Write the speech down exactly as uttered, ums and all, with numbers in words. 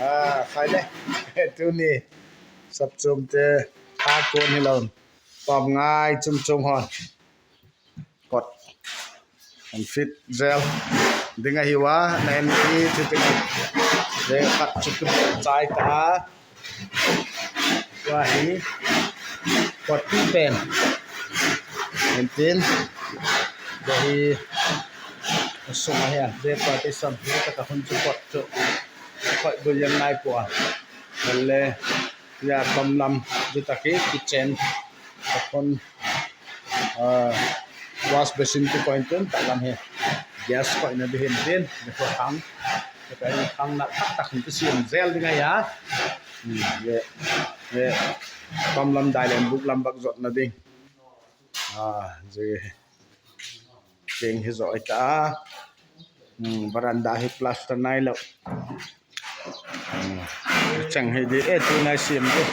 Ah, khai le. Tuni sapchum te tha kon hilou. Pom ngai chum chum hon. Pot. An fit zel. Ding ahi uva, na en ti ti ti. De khat chu tu chai ta. Wa hi. Pot tu pen. En tin. De hi. Sung ahi a. De pot ti sam. De ka hun chu pot chu. Pot bu yang nai pua. Le. Ya, tom lam, jutaki kitchen. Takon, ah, wash basin tu point tun, taklam he. Gas point na bihin tin, ni ko khang. Ni ko khang na tak tak ni tu siam zel ding ahi a. Hmm, ye, ye. Tom lam dai len buk lam bak jot na ding. Ah, je. Keng hi jo ita. Hmm, veranda hi plaster nai lo. Hmm. Chang hi di, eh, tu nai siam di.